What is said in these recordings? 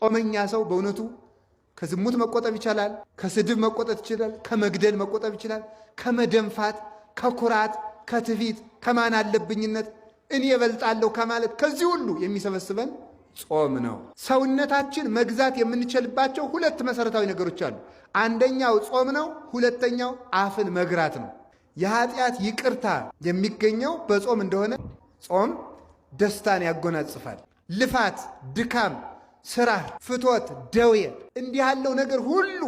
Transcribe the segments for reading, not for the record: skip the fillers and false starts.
ጾመኛ ሰው በእውነቱ ከዝሙት መቆጠብ ይቻላል፣ ከስድብ መቆጠብ ይችላል፣ ከመግደል መቆጠብ ይችላል፣ ከመደንፋት፣ ከኩራት፣ ከትዕቢት፣ ከማን አለብኝነት፣ እኔ እበልጣለሁ ከማለት ከዚህ ሁሉ የሚሰበስበን ጾም ነው። ሰውነታችን መግዛት የምንችልባቸው ሁለት መሰረታዊ ነገሮች አሉ። አንደኛው ጾም ነው። ሁለተኛው አፍን መግራት ነው። የኃጢአት ይቅርታ የሚገኘው በጾም እንደሆነ ጾም ደስታን ያጎናጽፋል። ልፋት፣ ድካም፣ ስራ፣ ፍትወት፣ ደዌ እንዲህ ያለው ነገር ሁሉ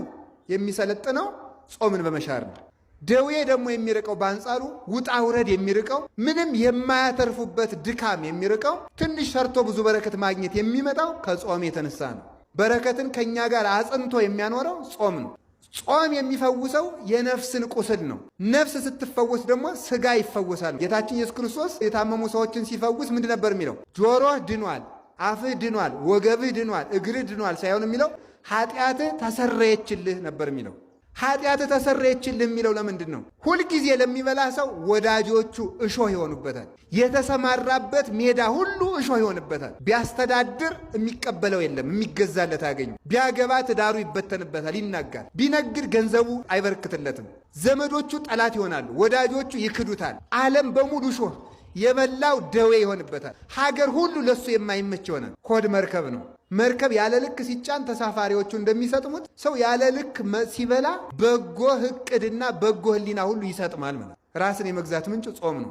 የሚሰለጥነው ጾምን በመሻር ነው። ደዌ ደግሞ የሚርቀው በአንጻሩ ውጣ ውረድ የሚርቀው ምንም የማያተርፉበት ድካም የሚርቀው ትንሽ ሰርቶ ብዙ በረከት ማግኘት የሚመጣው ከጾም የተነሳ ነው። በረከትን ከእኛ ጋር አጽንቶ የሚያኖረው ጾም ነው። ጾም የሚፈውሰው የነፍስን ቁስል ነው። ነፍስ ስትፈወስ ደግሞ ስጋ ይፈወሳል። ጌታችን ኢየሱስ ክርስቶስ የታመሙ ሰዎችን ሲፈውስ ምንድን ነበር የሚለው? ጆሮህ ድኗል፣ አፍህ ድኗል፣ ወገብህ ድኗል፣ እግርህ ድኗል ሳይሆን የሚለው ኃጢአትህ ተሰረየችልህ ነበር የሚለው። ኃጢአት ተሰረየችልህ የሚለው ለምንድን ነው? ሁልጊዜ ለሚበላ ሰው ወዳጆቹ እሾህ ይሆኑበታል። የተሰማራበት ሜዳ ሁሉ እሾህ ይሆንበታል። ቢያስተዳድር የሚቀበለው የለም፣ የሚገዛለት አያገኝም። ቢያገባ ትዳሩ ይበተንበታል፣ ይናጋል። ቢነግድ ገንዘቡ አይበረክትለትም። ዘመዶቹ ጠላት ይሆናሉ፣ ወዳጆቹ ይክዱታል። ዓለም በሙሉ እሾህ የበላው ደዌ ይሆንበታል። ሀገር ሁሉ ለሱ የማይመች ይሆናል። ሆድ መርከብ ነው። መርከብ ያለ ልክ ሲጫን ተሳፋሪዎቹ እንደሚሰጥሙት ሰው ያለ ልክ ሲበላ በጎ እቅድና በጎ ሕሊና ሁሉ ይሰጥማል ማለት። ራስን የመግዛት ምንጭ ጾም ነው።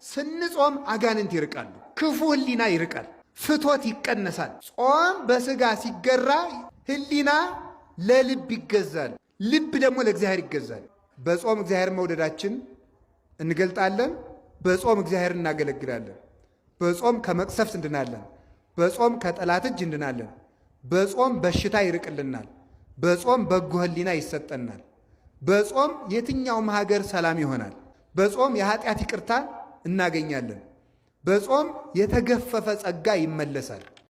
ስንጾም አጋንንት ይርቃሉ፣ ክፉ ሕሊና ይርቃል፣ ፍቶት ይቀነሳል። ጾም በስጋ ሲገራ ሕሊና ለልብ ይገዛል፣ ልብ ደግሞ ለእግዚአብሔር ይገዛል። በጾም እግዚአብሔር መውደዳችን እንገልጣለን። በጾም እግዚአብሔር እናገለግላለን። በጾም ከመቅሰፍት እንድናለን። በጾም ከጠላት እጅ እንድናለን። በጾም በሽታ ይርቅልናል። በጾም በጎ ሕሊና ይሰጠናል። በጾም የትኛውም ሀገር ሰላም ይሆናል። በጾም የኃጢአት ይቅርታ እናገኛለን። በጾም የተገፈፈ ጸጋ ይመለሳል።